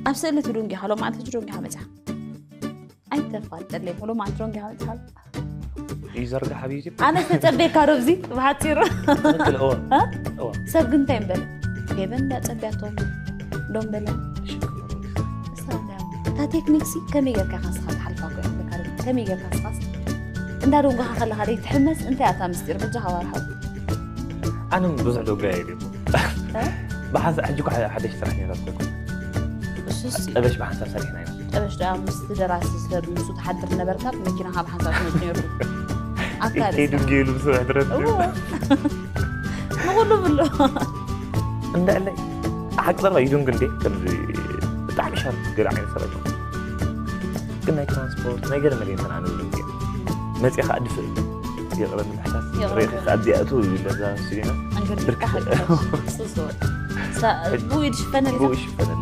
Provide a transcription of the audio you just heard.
ኣብ ስእሊ ትድንጊኻ ሎማዓንቲ ትድንጊኻ መፅኻ ኣይተፋልጠለይ ሎማዓንቲ ትድንጊኻ መፅኻ ይዘርጋሕ ኣብ ዩቲብ ኣነ ዝተፀበየካ ዶ ብዚ ብሓፂሩ ትክእል እወ እ? እወ ሰብ ግን እንታይ እምበል ፌቨን እንዳፀብያቶም ዶም በለ እታ ቴክኒክሲ ከመይ ጌርካ ኢኻ ንስኻ ትሓልፋ እኮ እያ ትብለካ ዶ? ከመይ ጌርካ ንስኻስ እንዳደንጎኻ ከለኻ ደይ ትሕመስ እንታይ ኣታ ምስጢር በጃኻ ዋርሓው ኣነ ብዙሕ ደንጎየ እየ ብሓንሳእ ሕጂ እኮ ሓደሽ ስራሕ ነይራትኩም እሱስ ጠበሽ ብሓንሳብ ሰሪሕና ኢና ጠበሽ ዶ ምስ ደራሲ ሰብ ንሱ ትሓድር ነበርካ ብመኪና ካብ ሓንሳብ ትመፅ ነይሩ ኣካል ከይዱ ገይሉ ብስራሕ ድረስ እዎ ንኩሉ ብሎ እንዳለ ሓቂ ዘረባ ይዱንግ እንዴ ከምዚ ብጣዕሚ ሻርፕ ገለ ዓይነት ሰብ ኣይኮነ ግን ናይ ትራንስፖርት ናይ ገለ መለ እንተና ንብል እንዲ መፅእ ከዓ ድፍእ ይቕረ ንምሕታት ይቕረ ሬ ከዚኣቱ ይብለዛ ስሊና ኣንገዲካ ብኡ ይድሽፈነልካ ብኡ ይሽፈነል